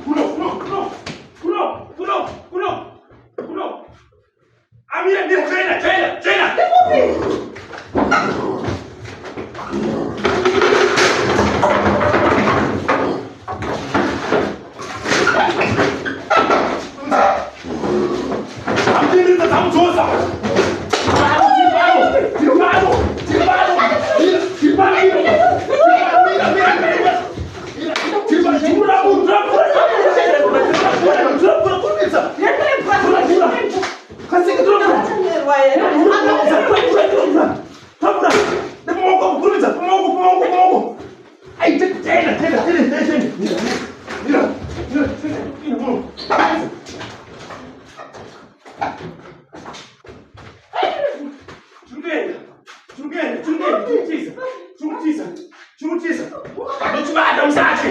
Kuno, kuno, kuno, kuno, kuno, kuno, kuno. Amira, mira, chena, chena, chena. Amtindidza dzamudzosa. Ndochibata musatye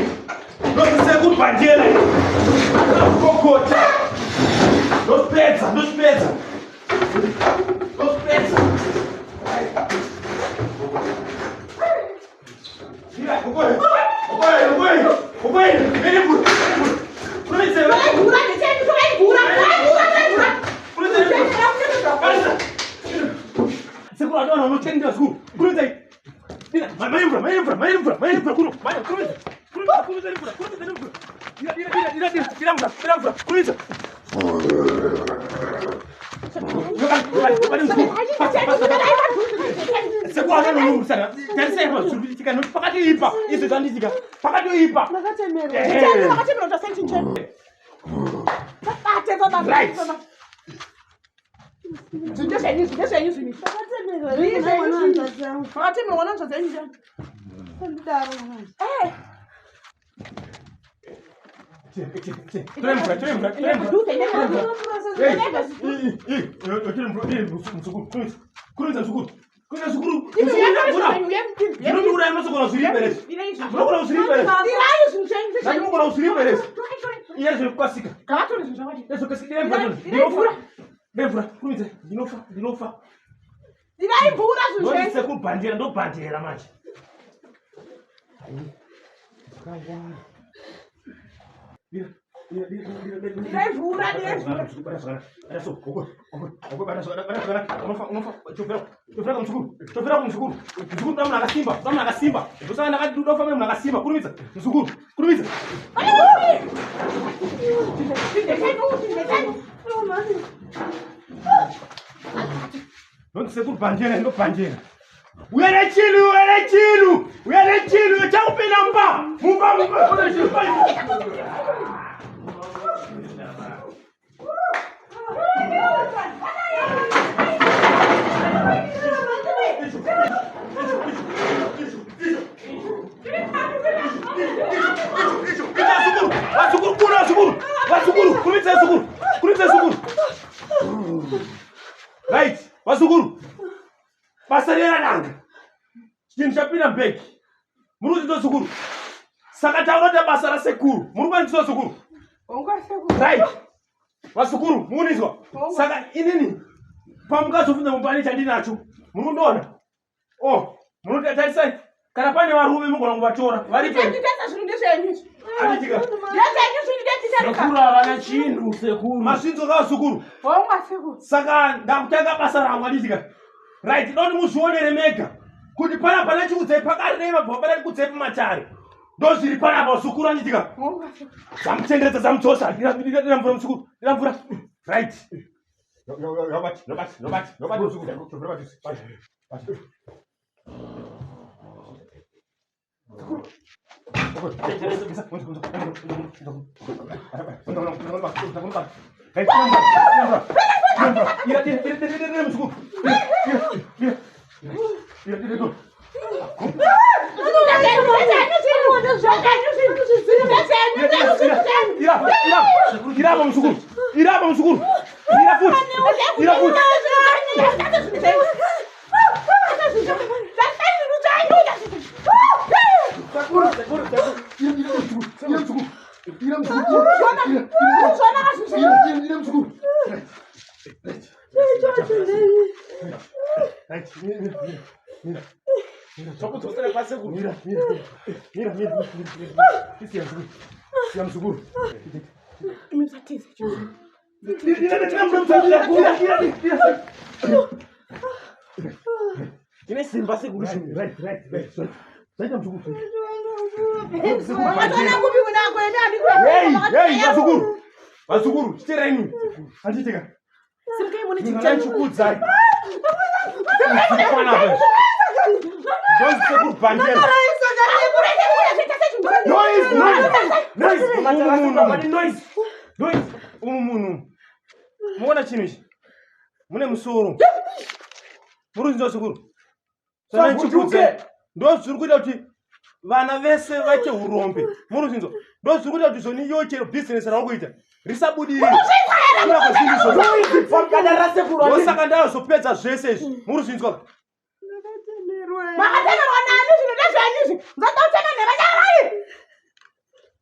ndochisekubhanjere kokota ndochipedza ndochipedza ndochipedza Sekuru anoona unotendera zvikuru. Kurumidza Dira, mai mvura, mai mvura, mai mvura, mai mvura kuno. Mai kurumidza. Kurumidza, kurumidza mvura, kurumidza mvura. Dira, dira, dira, dira, dira, dira mvura, dira mvura, kurumidza. Sekuru anoona unomusana. Tarisai pa zviri kuitika nekuti pakatoipa izvo zvandiitika. Pakatoipa. Makatemerwa. Makatemerwa tasentinchen. Babate, babate. Right. Zvinhu ndezvenyu izvi, ndezvenyu zvinhu izvi. Ndakatemerwa hanzvadzi yangu. Makatemerwa nanzvadzi yenyu njani? Eh, Tora mvura, tora mvura, tora mvura. padhuze, ine padhuze. Kurumidza muzukuru. Kurumidza muzukuru. Imi Muzukuru, uyai mvura. zvinhu, uyai mudini, uyai Ndinomuuraya munozogona kuzviripa here? Uyai zvinhu. Munogona kuzviripa here? Uyai zvinhu zvenyu, zvenyu. Ndachimugona kuzviripa here? Torai, torai. Iye zvekukasika. Ngavatore zvinhu zvavadi. Iye zvekukasika. Iye mvura. Irai Ndinofa. mvura. Ndemvura. Kurumidza. Ndinofa. Ndinofa. Irai mvura zvinhu zvenyu. Ndondise kubhandira. Ndobhandira manje. Irai mvura, irai mvura. Ndondisekubhandira ndobhandira uya nechilu uya nechilu uya nechilu chakupinda mumba mumba mumba Vazukuru, vazukuru, kuno vazukuru, vazukuru, kurumidza vazukuru, kurumidza vazukuru. Right, vazukuru. Basa rerananga. Chinhu chapinda mubhegi. Muri kuti ndozukuru. Saka taura kuti basa rasekuru. Muri kuti ndozukuru. Right. Vazukuru, mukunizwa. Saka inini pamukazobvunza mumba ane chandinacho. Muri kundiona? Oh, munotarisai. Kana pane varume mugona kuvatora. Varipo. Tenditesa zvinhu ndezvenyu izvi. Handitika. Ndezvenyu zvinhu ndetitarika. Sekuru havana chinhu sekuru. Masvinzo kavazukuru. Honga sekuru. Saka ndakutanga basa rangu handitika. Right, ndoti muzvionere mega kuti panapa ndachikudzai pakari nei mabva pana ndikudzai pamatare. Ndozviri panapa zukuru handitika. Honga sekuru. Zvamutenderedza zvamudzosa. Dira dira mvura muzukuru. Dira mvura. Right. Robert, Robert, Robert, Robert muzukuru. Robert, Robert. Irapa muzukuru, irapa muzukuru, ira futi, ira futi. Ndokudzosera kwasekuru. Mira, mira, mira, mira, mira. Siya mzukuru. Siya mzukuru. Imi musatize. Tine simba sekuru. Right, right, right. Zvaita mzukuru. Makatoona kupi kunako ende Hey, handikuya. hey, vazukuru. Vazukuru, chiterai nini? Handiitika. Simukai muone Ndinonai chinhu. chikuudzai. Panapa. Ndonzi sekuru Bhandela. Noise, noise. Noise. Umu munhu, pane noise. Noise. Umu munhu. Muona chinhu ichi? Mune musoro. Muri kunzwa sekuru? Saka ndichikuudzai. Ndo zviri kuita kuti vana vese vaite urombe. Muri kunzwa? Ndo zviri kuita kuti zvoni iyo chero business rauri kuita risabudirire. Kuda kwezvinhu izvozvo. Pamukada rasekuru. Ndosaka ndazopedza zvese izvi. Muri kuzvinzwa? Makatemerwa nani zvinhu ndezvenyu izvi. Munoda kutema nevanyarai.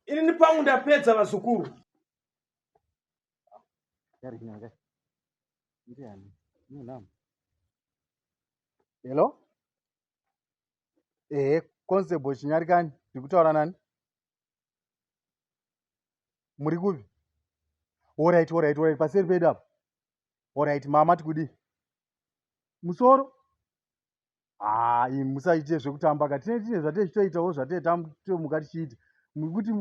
Ini pangu ndapedza vazukuru. Hello? Ehe, Constable Chinyarikani, ndiri kutaura nani? Muri kupi? Alright, alright, alright, paseri pedu apa. Alright, mama tikudii? Musoro? Ah, imi musaite zvekutamba ka. Tine tine zvatechitoitawo zvatetomuka tichiita. Kuti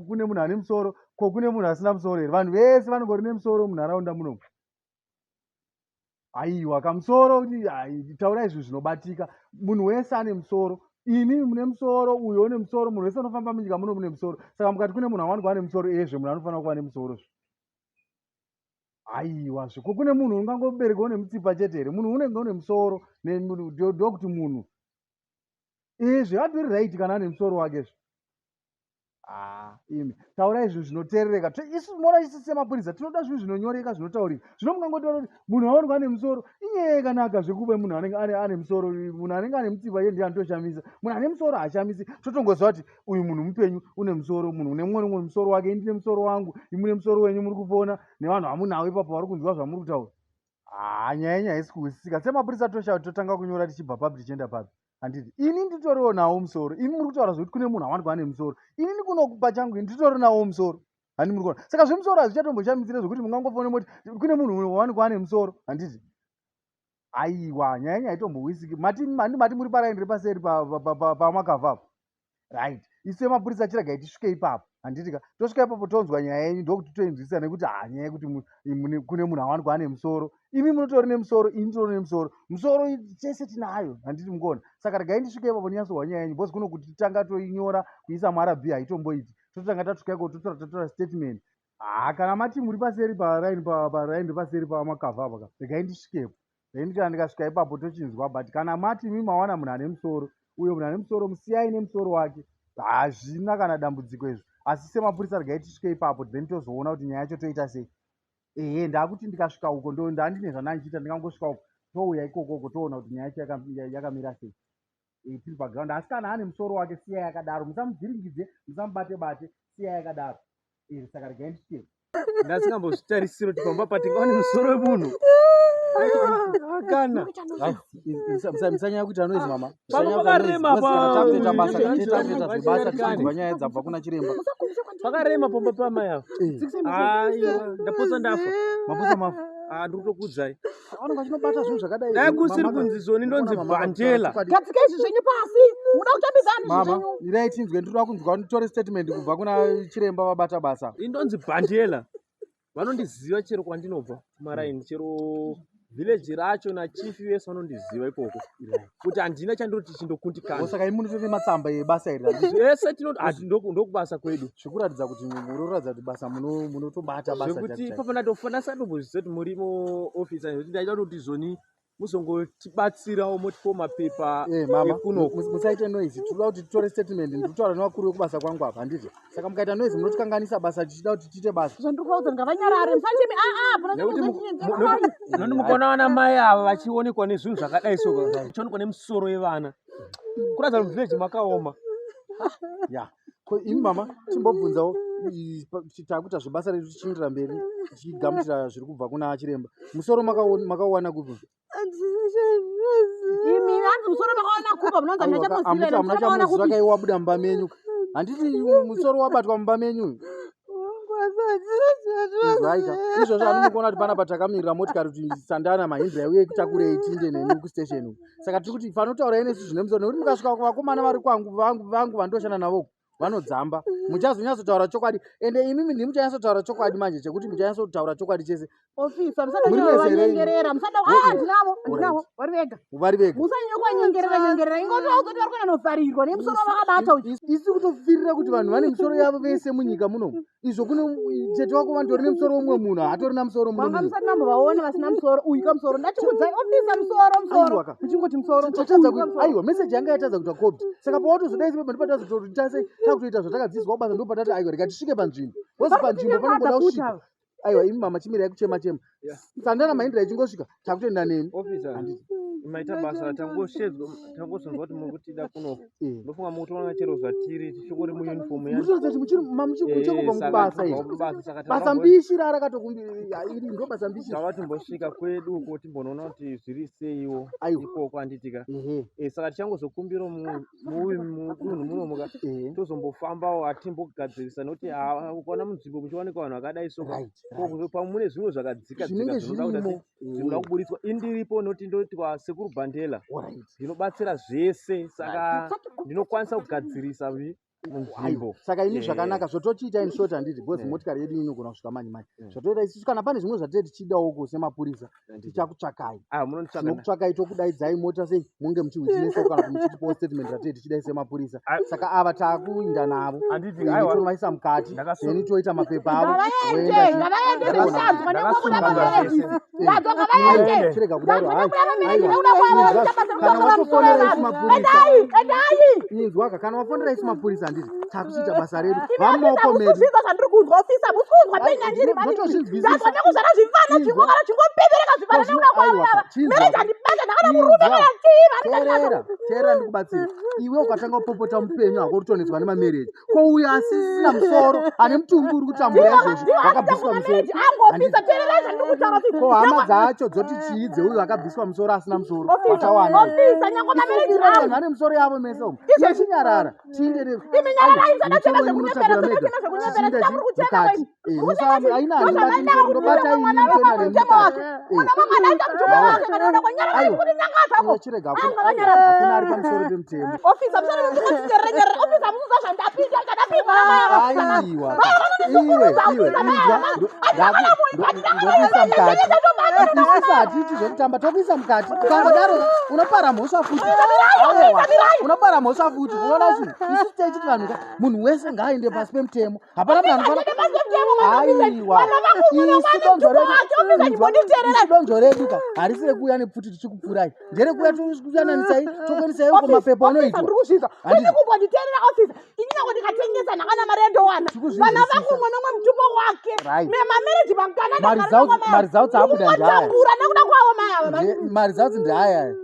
kune munhu ane musoro, ko kune munhu asina musoro here? Vanhu vese vanongori nemusoro munharaunda munomu. Aiwa kamusoro taurai zvinhu zvinobatika. Munhu wese ane musoro. Imi mune musoro, uyo une musoro, munhu wese anofamba munyika muno mune musoro. Saka mukati kune munhu awanikwa ane musoro, ezve munhu anofanira kuva nemusoro zve. Aiwa zve, ko kune munhu ungangoberekwa une mutsipa chete here? Munhu unenge une musoro, ndokuti munhu. Ezve atori right kana ane musoro wake zve. Ah, imi taurai zvinhu zvinoteerereka. Isu mona isu semapurisa tinoda zvinhu zvinonyoreka zvinotaurika. Zvino mungangotaura kuti munhu awanikwa ane musoro, inyaya yakanaka zvekuve munhu anenge ane musoro, munhu anenge ane mutsipa iye ndiye anotoshamisa. Munhu ane musoro haashamisi. Totongoziva kuti uyu munhu mupenyu une musoro, munhu une mumwe nemumwe musoro wake, ini ndine musoro wangu, imi mune musoro wenyu muri kufona nevanhu vamunawo ipapo vari kunzwa zvamuri kutaura. Ah, nyaya yenyu haisi kuhwisisika. Semapurisa tosha totanga kunyora tichibva papi tichienda papi. Handiti ini nditoriwo nawo musoro. Imi muri kutaura zvekuti kune munhu awanikwa ane musoro. Ini ndikuno pachangu ini nditori nawo musoro. Handi muri kuona. Saka zvemusoro hazvichatomboshamisira zvekuti mungangofone moti kune munhu wawanikwa ane musoro. Handiti aiwa nyaya yenyu haitombohwisiki. Mati handi mati muri paraini repaseri pamakavha apo. Right. Isu semapurisa chiregai tisvike ipapo. Handiti ka tosvika ipapo tonzwa nyaya yenyu ndokuti toinzwisisa nekuti ha nyaya yekuti kune munhu awanikwa ane musoro. Imi munotori nemusoro, ini nditori nemusoro. Musoro tese tinayo, handiti mukuona. Saka regai ndisvike ipapo ndinyatsohwa nyaya yenyu because kuno kuti tanga toinyora kuisa muRB haitomboiti. Totanga tasvika ikoko totora totora statement. Ha kana mati muri paseri paraini paraini repaseri pamakavha apa ka regai ndisvikepo. Then kana ndikasvika ipapo tochinzwa but kana mati imi mawana munhu ane musoro, uyo munhu ane musoro musiyai nemusoro wake. Hazvina kana dambudziko izvo. Asi semapurisa regai tisvike ipapo then tozoona kuti nyaya yacho toita sei. Ehe ndakuti ndikasvika uko ndo ndandine zvandandichiita ndingangosvika uko touya ikoko uko toona kuti nyaya yacho yakamira sei. Tiri paground asi kana ane musoro wake siyai akadaro, musamuvhiringidze, musamubate bate, siyai akadaro. Saka regai ndisvike. Ndasingambozvitarisira kuti pamba patingawane musoro wemunhu. Kana. Musanyanya kuita noise mama. Pamba pakarema pa. Takutoita basa, takutoita zvebasa tichinzwa nyaya dzabva kuna chiremba. Pakarema pamba pamai ava. Aiwa, ndapotsa ndafa. Mapotsa mafa. Ah, ndiri kutokuudzai. Vanenge vachinobata zvinhu zvakadai. Dai kusiri kunzi zoni ndonzi Bhandela. Gadzika izvi zvenyu pasi. Muda kutambisa ani zvinhu Mama, zvenyu? irai tinzwe, ndinoda kunzwa nditore statement kubva kuna chiremba vabata basa. Indonzi Bhandela. Vanondiziva chero kwandinobva kumaraini, chero village racho nachief vese vanondiziva ikoko. Kuti handina chandinoti chindokundikana. Saka imi munotore matsamba ebasa iri handiti? Zvese tinoti ndokubasa kwedu. Zvikuratidza kuti munoratidza kuti basa munotobata basa. Zvekuti ipapo ndatofona ndatombozviziva kuti murimo officer nekuti ndaida kuti zoni muzongotibatsirawo motipawo mapepa Mama, ekuno. Musaite noise. Tinoda kuti titore statement. Ndiri kutaura nevakuru vekubasa kwangu apa, handiti? Saka mukaita noise munotikanganisa basa tichida kuti tiite basa. Zvandiri kuvaudza ngavanyarare, musachemi. Ah, ah, Nekuti pana nekuti mukaona vana mai ava vachionekwa nezvinhu zvakadai so, vachionekwa nemisoro yevana. Kuratidza kuti village makaoma. Ya. Ko imi mama, timbobvunzawo takuita zvebasa redu tichiendera mberi tichigamuchira zviri kubva kuna chiremba. Musoro makauwana kupi? Imi hanzi musoro makaona kupa munonzi hamuna Aiwa, chamuziva amuti here, hamuna musoro makaona chamuziva kupi? kai wabuda mumba menyu handiti musoro wabatwa mumba menyu uyu? Inzwaika izvozvo anomukuona kuti panapa takamirira motikari kuti Sandana Mahindra iuye kutakurei tiinde nemi kustation uku. Saka tiri kuti fanotaurai nesu zvine musoro, nekuti mukasvika kuvakomana vari kwangu vangu vangu vandoshanda navo vanodzamba, muchazonyatsotaura chokwadi. Ende imimi ndimi muchanyatsotaura chokwadi manje, chekuti muchanyatsotaura chokwadi chese. Officer, Muri vese here imi? musadanyengerera, musada. Ah, ndinavo, ndinavo, vari vega. Vari vega. Musanyanya kuvanyengerera nyengerera, ingotaudza kuti vari kuenda nofarirwa nemusoro wavakabata uyu. Isi kutofirira kuti vanhu vane misoro yavo vese munyika munomu. Izvo kune tete wako vantori nemusoro womumwe munhu, haatorina musoro muno Manga munyika. musati mambovaona vasina musoro. Uyu kamusoro, ndachikudzai officer, musoro, musoro. Aiwa ka. Muchingoti musoro. Tatadza uyu kuti kamusoro. aiwa, meseji yanga yatadza kuita copy. Saka pawatozodai ndipatazototi tasei takutoita zvatakadzidziswa kubasa, ndopatati aiwa, rega tisvike panzvimbo, because Vari panzvimbo kutinyangadza panongoda futi kusvika. ava. Aiwa, imi mama, chimirai kuchema chema. Yeah. Sandana Mahindra ichingosvika takutoenda nemi. Officer, Handiti. maita basa. Tangoshedzwa, tangozonzwa kuti muri kutida kuno. Eh. Ndofunga mukutoona chero zvatiri tichingori muuniform. Mutoratidza kuti muchiri muchangobva mubasa iri. Kubasa, saka Basa mbishi rarakatokumbira iri ndo basa mbishi. Tava timbosvika kwedu uko, timbonoona kuti zviri seiwo Aiwa. ikoko, handitika? Ehe. Saka tichangozokumbira muuyu mudunhu munomuka tozombofambawo, hatimbogadzirisa nokuti ukaona munzvimbo muchiwanikwa vanhu vakadai so, pamwe mune zvimwe zvakadzika dzika Zvinenge zvinoda kuti zvirimo. Zvinoda kuburitswa. Indiripo noti ndoti kwasekuru Bhandela, ndinobatsira zvese, saka ndinokwanisa kugadzirisa munzvimbo. Saka ini zvakanaka zvotochiita in short, handiti? Because motikari yedu inogona kusvika manje manje. Zvatoita isusu, kana pane zvimwe zvatee tichidawo semapurisa, tichakutsvakai. Ah, munonditsvaka. Tinokutsvakai, tokudaidzai mota sei munge muchiwitnessa kana kuti muchitipawo statement ratee tichidai semapurisa. Ai. Saka ava taakuinda navo. Handiti, Ini aiwa. tonovaisa mukati, then toita mapepa avo. Ngavaende, Voenda ngavaende, zvisanzwa nekuda Ndakasunga mamereji. zvese. Ndadzwa, ngavaende. Chirega kudaro. Ndanzwa Hai. nekuda mamereji, Aiwa. nekuda kwavo, Inzwa, zvichapasa kana kutora musoro watofonera isu wevanhu. mapurisa, Endai, endai. inzwaka, kana wafonera isu mapurisa, handiti takuchiita basa redu, Imi vamumaoko officer, medu. musikuzvinzwa zvandiri kunzwa, officer, musikunzwa penya ndiri mani. Ndotozvinzwisisa. Ndanzwa nekuzvara zvivana, Inzwa. zvingogara zvingopepereka zvivana nekuda kwavo Aiwa, ava. chinzwa. Mereji handibata, ndakana Inzwa. murume kana chii, vanhu Teerera, teerera, ndikubatsira. Iwe ukatanga kupopota mupenyu hako, rutonetswa nemamarriage. Ko uyo asisina musoro, ane mutumbi uri kutambura izvozvi, wakabviswa musoro? Mamereji angu, officer, teererai zvandiri kutaura, officer. Ko hama dzacho dzoti chii dzeuyo akabviswa musoro asina musoro? Officer, Watawana. officer, nyangwe mamereji Vanhu angu. vane musoro yavo mese umu. Iwe chinyarara, tiinde. Imi nyararai, musada chema zvekunyepera, musada chema zvekunyepera, chita muri kuchema Mukati. imi. Aina, handibati musoro, ndobata ini, Mwana toenda wemwe mutemo wake. nemukati. Mwana wamwe anaita mutumo wake, kana uda kwanyararai Aiwa. kuti nyangadza Iwe chirega, Anga hakuna vanyarara. hakuna ari pamusoro pemutemo. Officer, musana ndikuterere nyerere. Officer, musuza zvandapinda, zvandapinda namai. Aiwa, iwe iwe, inzwa, ndokuisa mukati. Isusu hatiiti zvekutamba, tokuisa mukati. Ukangodaro unopara mhosva futi. Aiwa, unopara mhosva futi. Unoona chinhu, isusu techiti vanhu ka, munhu wese ngaaende pasi pemutemo, hapana munhu anofana. Aiwa, isu donzvo redu, inzwa, isu donzvo redu ka harisi rekuuya nepfuti tichikupfurai, nderekuuya tokuyananisai, tokuendesai uko mapepa anoitwa. Ndiri kuzvinzwa. Handiti. Kuti kumbonditeerera, officer, ini nyange ndikatengesa nhakana mari yandowana, Tikuzvinzwisisa. vana vangu umwe nomwe mutupo wake. Nemamereji mangana. Maresults abuda ndaya. Ndikungotambura nekuda kwavo mai ava. Maresults ndeaya.